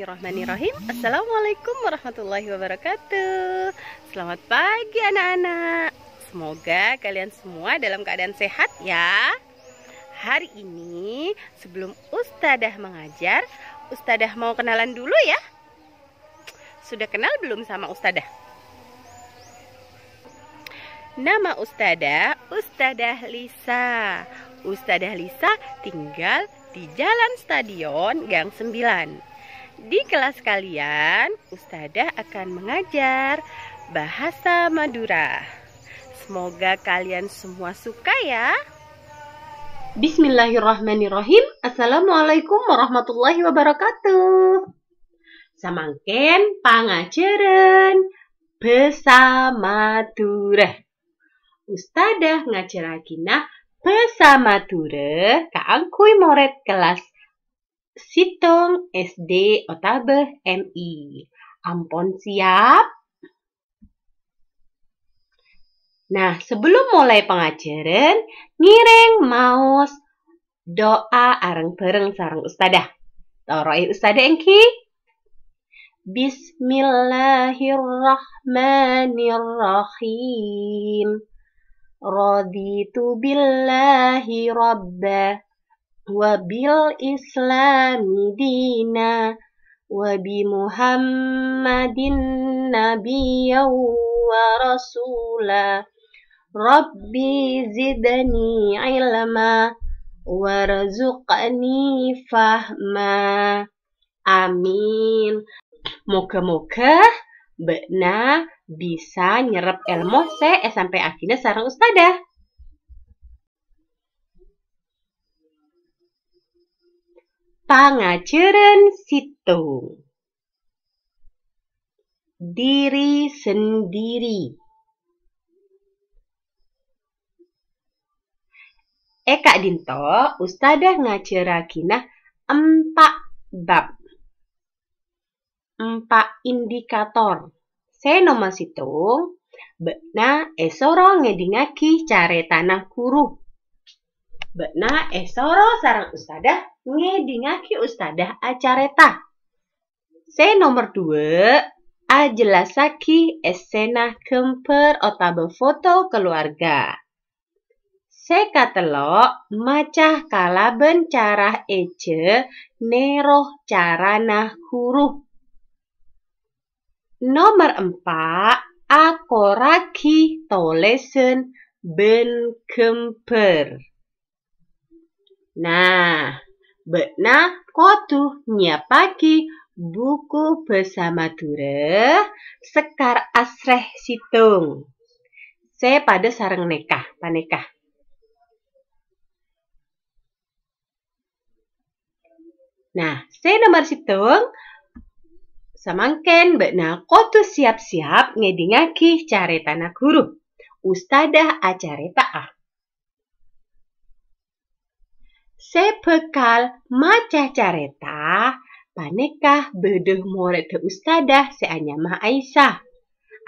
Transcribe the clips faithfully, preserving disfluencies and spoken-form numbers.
Bismillahirrahmanirrahim. Assalamualaikum warahmatullahi wabarakatuh. Selamat pagi anak-anak. Semoga kalian semua dalam keadaan sehat ya. Hari ini sebelum Ustadzah mengajar, Ustadzah mau kenalan dulu ya. Sudah kenal belum sama Ustadzah? Nama Ustadzah, Ustadzah Lisa. Ustadzah Lisa tinggal di Jalan Stadion, Gang sembilan. Di kelas kalian, Ustadzah akan mengajar bahasa Madura. Semoga kalian semua suka ya. Bismillahirrahmanirrahim. Assalamualaikum warahmatullahi wabarakatuh. Samangkèn pangajhârân bhâsa Madhurâ. Ustadzah ngajhârraghinah bhâsa Madhurâ kaangghuy morèd kellas sèttong S D otabâ M I. Ampon siap? Nah, sebelum mulai pangajhârân, ngèrèng maos du'a areng-bhâreng sareng Ustadzah. Toro'è Ustadzah èngghi. Bismillahirrahmanirrahim. Raditu billahi rabba, wa bil islami dina, wa bi Muhammadin nabiyyan wa rasula. Rabbi zidni ilma, warzuqni fahma. Amin. Moghâ-moghâ bâ'na bisa nyerrep èlmo sè èsampèyaghina sareng Ustadzah. Pangajhârân sèttong. Diri sendiri. È ka'dinto, Ustadzah ngajhârraghinah empa' bab, empa' indikator. Sè nomer sèttong, bâ'na èsoro ngèdingngaghi carètana ghuru. Bâ'na èsoro sareng Ustadzah ngèdingngaghi Ustadzah acarèta. Sè nomer duwâ', ajellassaghi èssèna ghâmbhâr otabâ foto kaluwarga. Sè katello', maca kalabân cara èjhâ nèro carana ghuru. Nomer empa', akorraghi tolèsan bân ghâmbhâr. Nah, bâ'na kodhu nyèyappaghi buku bhâsa Madhurâ Sekar Asrè Sèttong sè padâ sareng nèka, panèka. Nah, sè nomer sèttong, samangkèn bâ'na kodhu siyap-siyap ngèdingngaghi carètana ghuru. Ustadzah acarèta'a. Sè bhâkal maca carèta panèka bâdâ morèdda Ustadzah sè anyama Aisyah.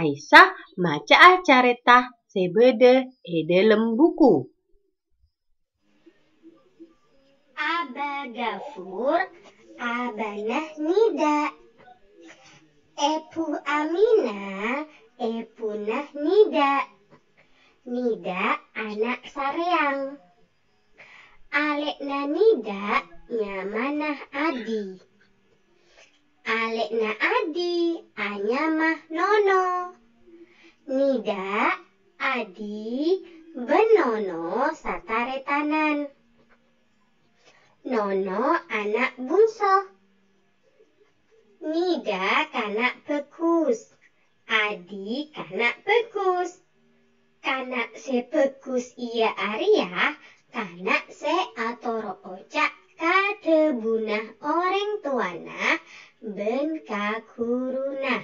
Aisyah maca'a carèta sè bâdâ è dâlem buku. Aba Gafur, abana Nida. Èbhu Aminah, èbhuna Nida. Nida ana' sarèyang. Alè'na Nida nyamana Adi. Alè'na Adi anyama Nono. Nida, Adi, bân Nono sataretanan. Nono ana' bungso. Nida kana' bhâghus. Adi kana' bhâghus. Kana' sè bhâghus iyâ arèya kana' sè atoro' oca' ka dhâbuna orèng towana bân ka ghuruna.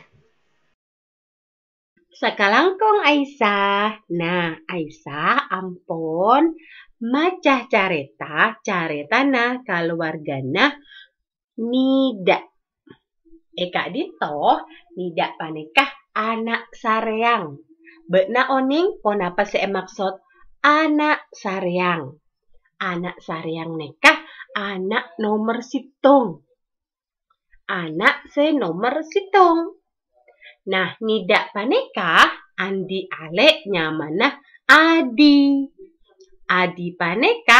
Sakalangkong Aisyah. Nah, Aisyah ampon maca carèta, carètana kaluwargana Nida. È ka'dinto, Nida panèka ana' sarèyang. Bâ'na onèng ponapa sè èmaksod ana' sarèyang? Ana' sarèyang nèka ana' nomer sèttong. ana' sè nomer sèttong. Nah, Nida' panèka andi' alè' nyamana Adi. Adi panèka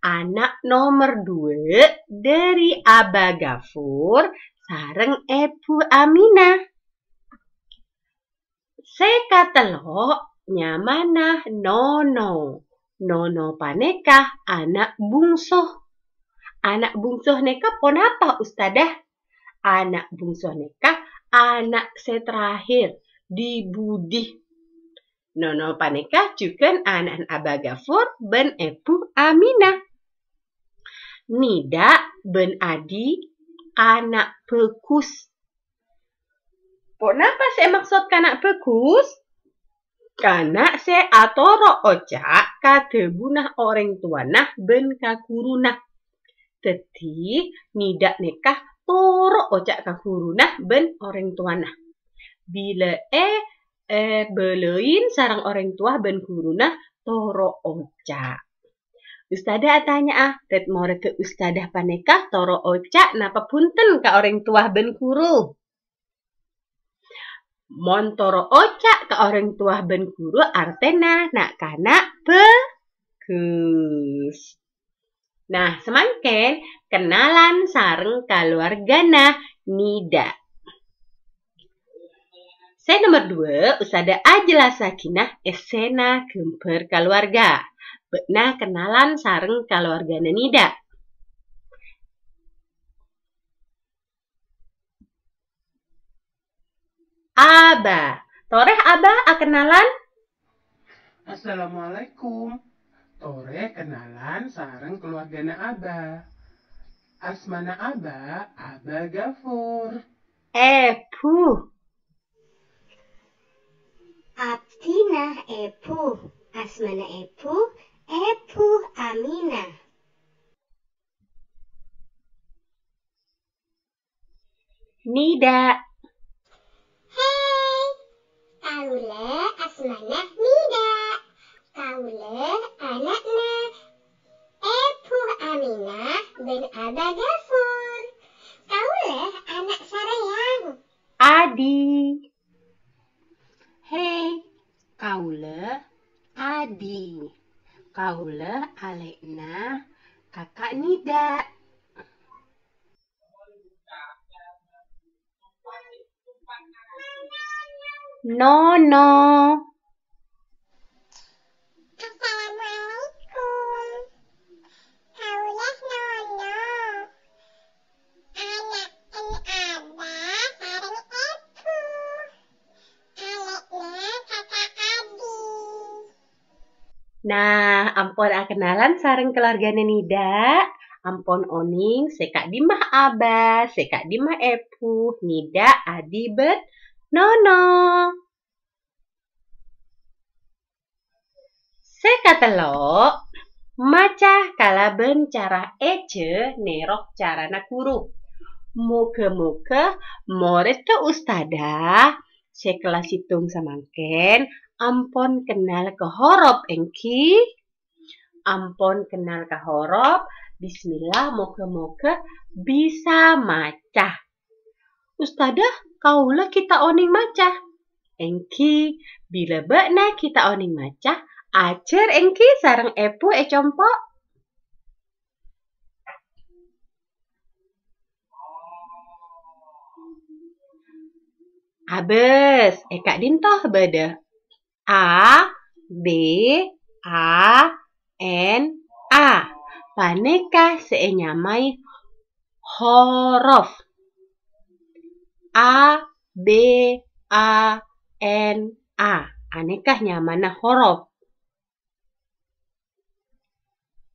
ana' nomer duwâ' dhâri Aba Gafur sareng Èbhu Aminah. Sè katello' nyamana Nono. Nono panèka ana' bungso. Ana' bungso nèka ponapa, Ustadzah? Ana' bungso nèka ana' sè terakhir, di budi. Nono panèka jhughân ana'na Aba Gafur bân Èbhu Aminah. Nida' bân Adi kana' bhâghus. Ponapa sè èmaksod kana' bhâghus? Kana' sè atoro' oca' ka dhâbuna orèng towana bân ka ghuruna. Dhâddhi, Nida' nèka toro' oca' ka ghuruna bân orèng towana. Bilâ è, èbâlâi sareng orèng towa bân ghuruna toro' oca'. Ustadzah atanya'a, red-moredda ustadzah panèka toro' oca' napa bhunten ka orèng towa bân ghuru? Mon toro' oca' ka orèng towa bân ghuru artèna na'-kana' bhâghus. Nah, samangkèn kennalan sareng kalowargana Nida'. Sè nomer duwâ', Ustadzah ajhellassaghinah essèna ghâmbhâr kalowarga. Bâ'na kennalan sareng kalowargana Nida'. Aba. Torè Aba akennalan? Assalamualaikum. Torè kennalan sareng kalowargana Aba. Asmana Aba, Aba Gafur. Èbhu. Abdhina Èbhu. Asmana Èbhu, Èbhu Aminah. Nida'. Hei, kaulâ asmana Nida'. Kaulâ ana'na Èbhu Aminah bân Aba Gafur. Kaulâ ana' sarèyang. Adi. Hei, kaulâ Adi. Kaulâ alè'na kaka' Nida'. Nono. Assalamualaikum. Kaulâ Nono. Ana'na Aba sareng Èbhu. Alè'na kaka' Adi. Nah, ampon akennalan sareng kalowargana Nida', ampon onèng sè ka'dimma Aba, sè ka'dimma Èbhu, Nida', Adi, bân Nono. Sè katello', maca kalabân cara èjhâ nèrok carana ghuru. Moghâ-moghâ morèdda ustadzah sè kellas sèttong samangkèn ampon kennal ka horop, èngghi? Ampon kennal ka horop, bismillah, moghâ-moghâ bisa maca. Ustadzah, kaulâ ghi' ta' onèng maca. Èngghi, bilâ bâ'na ghi' ta' onèng maca, ajhâr èngghi sareng èbhu è compo'. Abâs, è ka'dinto bâdâ A, B, A, N, A. Panèka sè ènyamaè horop. A, B, A, N, A. Anèka nyamana horop.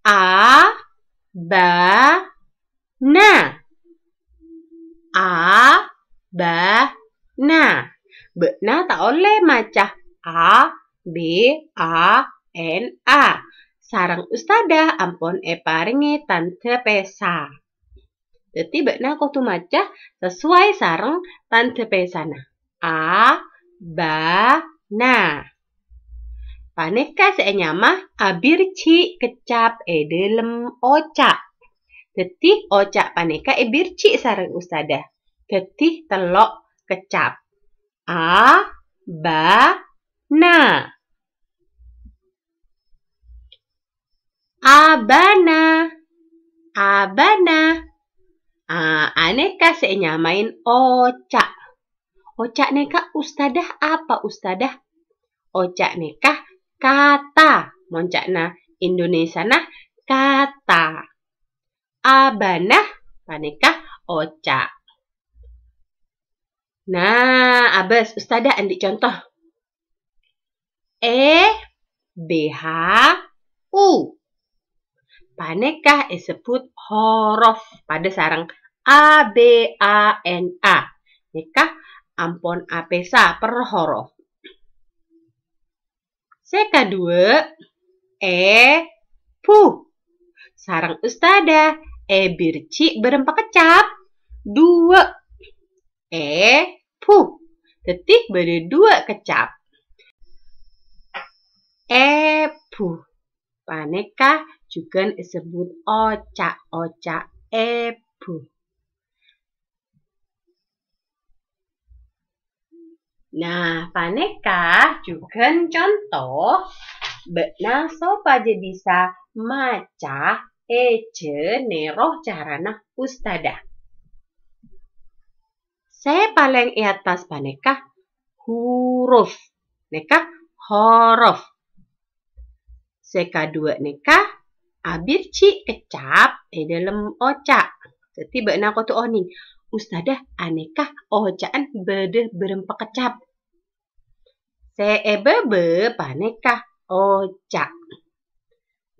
A, ba, na. A, ba, na. Bâ'na ta' ollè maca A, B, A, N, A. Sareng ustadzah ampon èparèngè tandhâ pèsa. Dhâddhi bâ'na kodhu maca sesuai sareng tandhâ pèsana. A, ba, na. Panèka sè ènyama abirji' keccap è dhâlem oca'. Dhâddhi oca' panèka èbirji' sareng ustadzah. dhâddhi tello' keccap. A, ba, na. Abana. Abana. A, anèka sè ènyamaè oca'. Oca' nèka ustadzah apa, ustadzah? Oca' nèka kata. Mon ca'na Indonesiana kata. Abana panèka oca'. Nah, abâs, ustadzah andi' conto. E, B H, U. Panèka èsebbhut horof, padâ sareng A, B, A, N, A. Nèka ampon apèsa per horof. Sè kaduwâ', è, bu. Sareng ustadzah, è birji' bârâmpa keccap? Duwâ'. È, bu. Dhâddhi bâdâ duwâ' keccap. Èbhu. Panèka jhughân èsebbhut oca', oca' èbhu. Nah, panèka jhughân conto bâ'na sopajâ bisa maca, èjhâ nèro carana ustadzah. Sè palèng è attas panèka huruf. Nèka horof. Sè kaduwâ' nèka abirji' keccap è dâlem oca'. Dhâddhi bâ'na kodhu onèng, ustadzah anèka oca'an bâdâ bârâmpa keccap. Sè è bâbâ panèka oca'.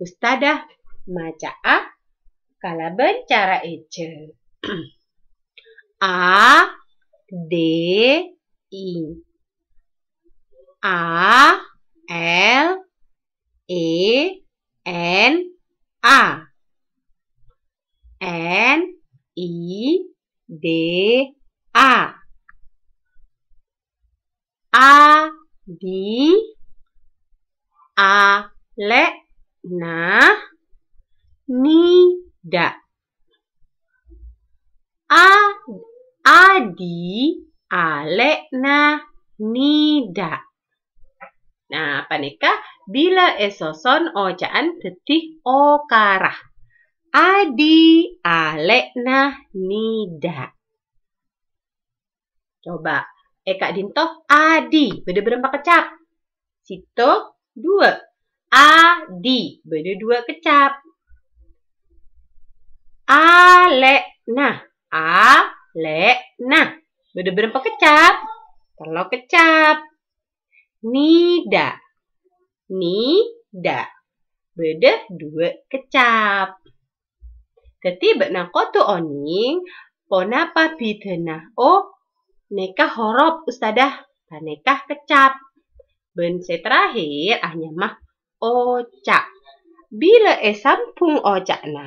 Ustadzah maca'a kalabân cara èjhâ. A, D, I. A, L, E, N, A. N, I, D, A. Adi, alè'na, nida'. A, adi, alè'na, nida'. Nah, panèka bilâ èsoson oca'an dhâddhi okara. Adi, alè'na, nida'. Coba, è ka'dinto adi bâdâ bârâmpa keccap? Sèttong, duwâ'. Adi bâdâ duwâ' keccap. Alè'na, alè'na bâdâ bârâmpa keccap? Tello' keccap. Nida', nida' bâdâ duwâ' keccap. Dhâddhi bâ'na kodhu onèng ponapa bhidhâna o nèka horof ustadzah, panèka keccap. Bân sè terakhir anyama oca'. Bilâ èsambhung oca'na,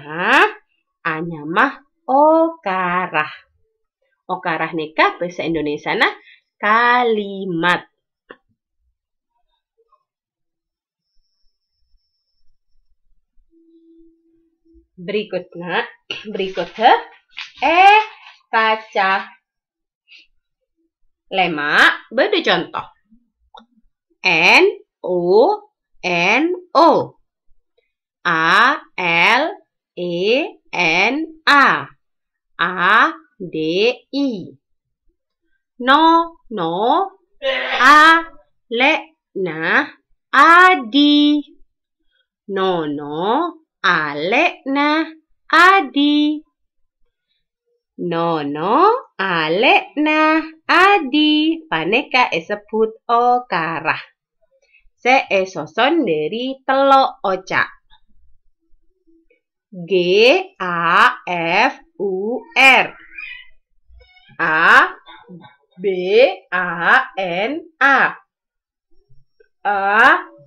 anyama okara. Okara nèka bhâsa Indonesiana kalimat. Berikutnya, berikutnya, è kaca lèma' bâdâ conto. N, O, N, O. A, L, E, N, A. A, D, I. No, no, alè'na, adi. Nono, alè'na, adi. Nono, alè'na, adi. Panèka èsebbhut okara. Sè èsoson dâri tello' oca'. G, A, F, U, R. A, B, A, N, A. A,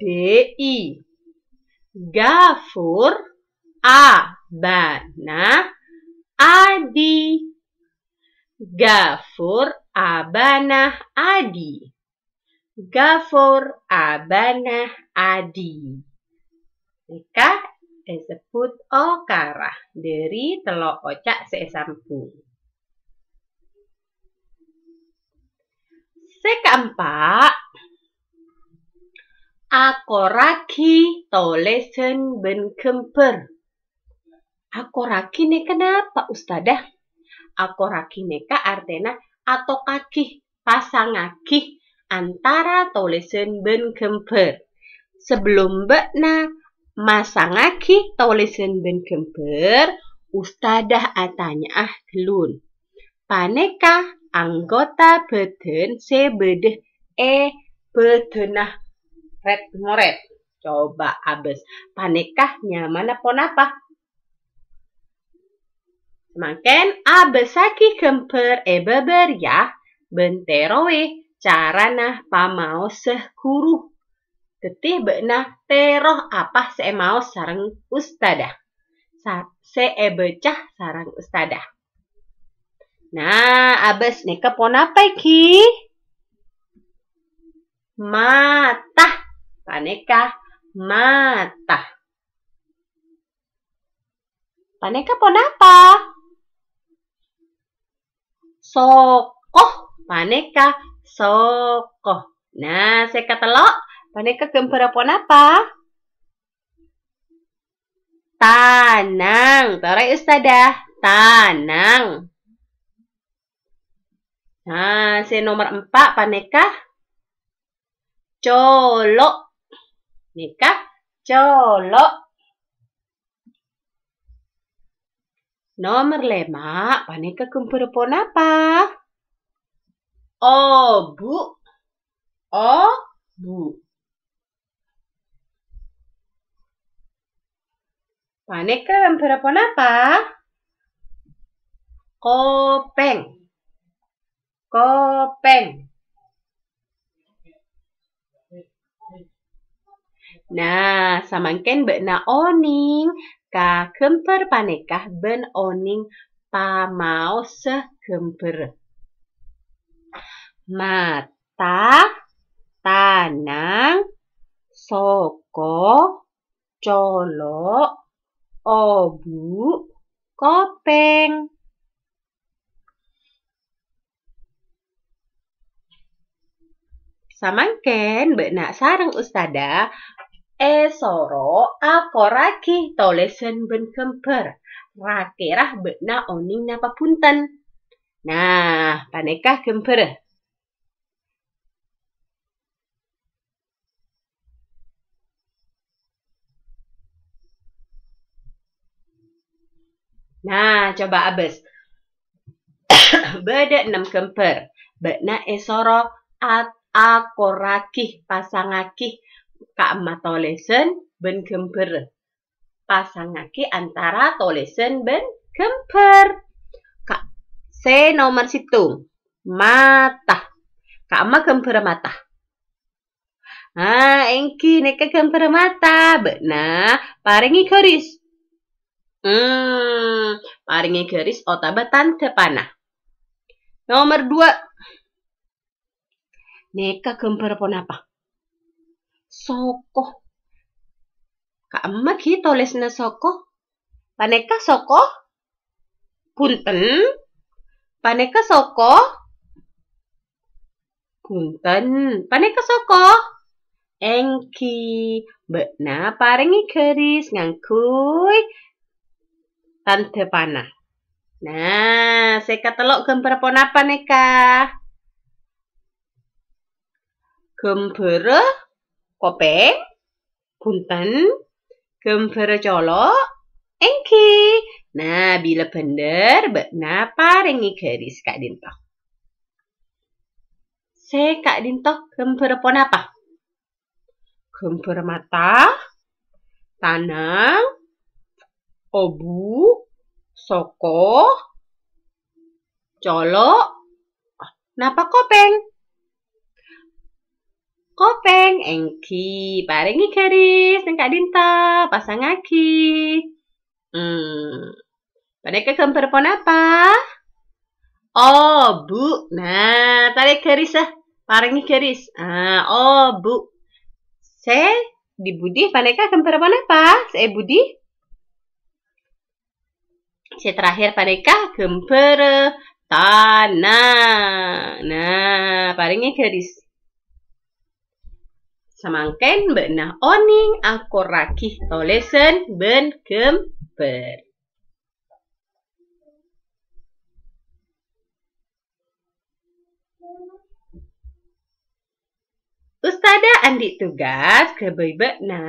D, I. Ghafur, abana, adi. Ghafur, abana, adi. Ghafur, abana, adi. Nèka èsebbhut okara dâri tello' oca' sè èsambhung. Sè kaempa', akorraghi tolèsan bân ghâmbhâr. Akorraghi nèka napa, Ustadzah? Akorraghi nèka artèna atokaghi, pasangaghi antara tolèsan bân ghâmbhâr. Sabellum bâ'na masangaghi tolèsan bân ghâmbhâr, Ustadzah atanya'a ghâllu. Panèka anggota bhâdhân sè bâdâ è bhâdhânna rèd-morèd. Coba abâs. Panèka nyamana ponapa? Mangkèn abâssaghi ghâmbhâr è bâbâ rèya bân terrowè carana pamaossa ghuru. Dhâddhi bâ'na terro apa sè èmaos sareng Ustadzah. Sa-, sè èbâca sareng Ustadzah. Nah, abâs nèka ponapa ghi? Mata. Panèka mata. Panèka ponapa? Soko. Panèka soko. Nah, sè katello', panèka ghâmbhârra ponapa? Tanang. Torè, Ustadzah. Tanang. Nah, sè nomer empa' panèka colo'. Nèka colo'. Nomer lèma' panèka ghâmbhârra ponapa? Obu'. Obu'. Panèka ghâmbhârra ponapa? Kopèng. Kopèng. Nah, samangkèn bâ'na onèng ka ghâmbhâr panèka bân onèng pamaossa ghâmbhâr. Mata, tanang, soko, colo', obu', kopèng. Samangkèn bâ'na sareng Ustadzah èsoro akorraghi tolèsan bân ghâmbhâr. Ra-kèra bâ'na onèng napa bhunten? Nah, panèka ghâmbhârra. Nah, coba abâs. Bâdâ ennem ghâmbhâr. Bâ'na èsoro at-, akorraghi, pasangaghi ka'emma tolèsan bân ghâmbhâr. Pasangaghi antara tolèsan bân ghâmbhâr. Ka-, sè nomer sèttong, mata. Ka'emma ghâmbhârra mata? Ah, èngghi, nèka ghâmbhârra mata. Bâ'na parèngè ghâris. Hmm, parèngè ghâris otabâ tandhâ panah. Nomer dua. Nèka ghâmbhârra ponapa? Soko. Ka'emma ghi tolèsanna soko? Panèka soko? Bhunten. Panèka soko? Bhunten. Panèka soko? Èngghi. Bâ'na parèngè ghâris ngangghuy tandhâ panah. Nah, sè katello' ghâmbhârra ponapa nèka? Ghâmbhârra kopèng? Bhunten. Ghâmbhârra colo'? Èngghi. Nah, bilâ bhendher, bâ'na parèngè ghâris ka'dinto. Sè ka'dinto ghâmbhârra ponapa? Ghâmbhârra mata, tanang, obu', soko, colo', napa kopèng? Kopèng, èngghi. Parèngè ghâris neng ka'dinto, pasangaghi. Hmm. Panèka ghâmbhâr ponapa? Obu'. Nah, tarè ghâris, ah. Parèngè ghâris. Ah, obu'. Sè è budi panèka ghâmbhâr ponapa? Sè è budi? Sè terakhir panèka ghâmbhâr Tana. Nah, parèngè ghâris. Samangkèn bâ'na onèng akorraghi tolèsan bân ghâmbhâr. Ustadzah andi' tugas ghâbây bâ'na.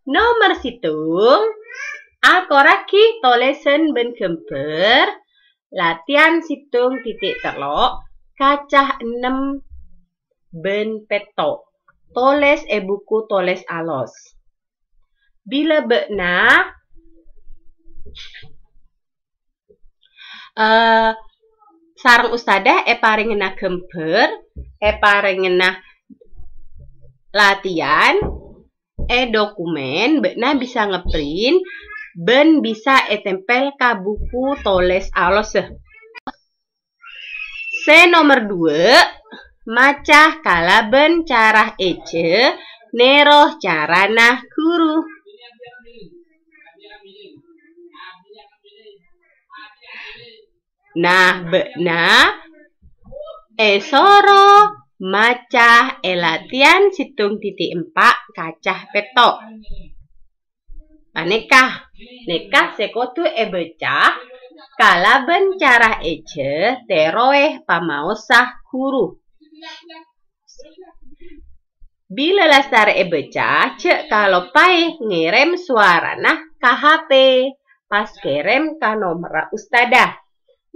Nomer sèttong, akorraghi tolèsan bân ghâmbhâr. Latihan sèttong titik tello', kaca ennem bân pètto'. Tolès è buku tolès alos. Bilâ bâ'na, eh, sareng ustadzah èparèngana ghâmbhâr, èparèngana latihan, è dokumen, bâ'na bisa ngeprint bân bisa ètèmpèl ka buku tolès alossa. Sè nomer duwâ', maca kalabân cara èjhâ nèro carana ghuru. Nah, bâ'na èsoro maca è latihan sèttong titik empa' kaca pètto'. Panèka, nèka sè kodhu èbâca kalabân cara èjhâ tèrowè pamaossa ghuru. Bilâ lastarè èbâca, jhâ' kaloppaè ngèrèm sowarana ka H P, pas kèrèm ka nomerra ustadzah.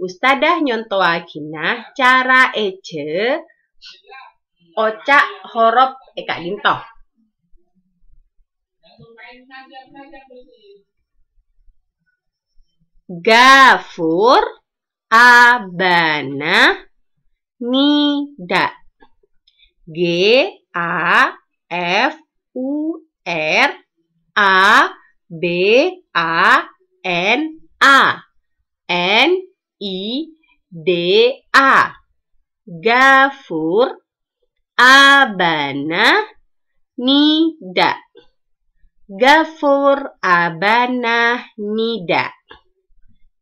Ustadzah nyontowaghinah cara èjhâ oca' horop è ka'dinto. Ghafur abana nida. G A F U R A B A N A N I D A. Ghafur abana nida. Ghafur abana nida.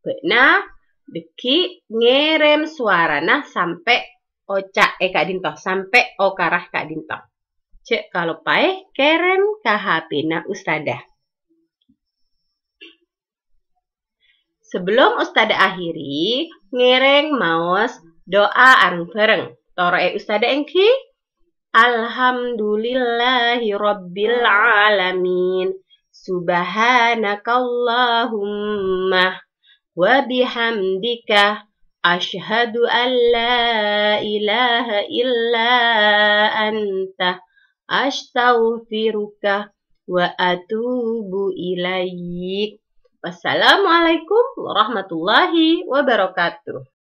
Bâ'na dhâggi' ngèrèm sowarana sampè' oca' è ka'dinto, sampè' okara ka'dinto. Jhâ' kaloppaè kèrèm ka H P-na ustadzah. Sebelum ustadzah akhiri, ngèrèng maos doa areng-bhâreng. Toro'è ustadzah èngghi. Alhamdulillahi rabbil alamin. Subhanakallahumma wa bihamdika. Asyhadu an la ilaha illa anta. Astaghfiruka wa atubu ilaik. Wassalamualaikum warahmatullahi wabarakatuh.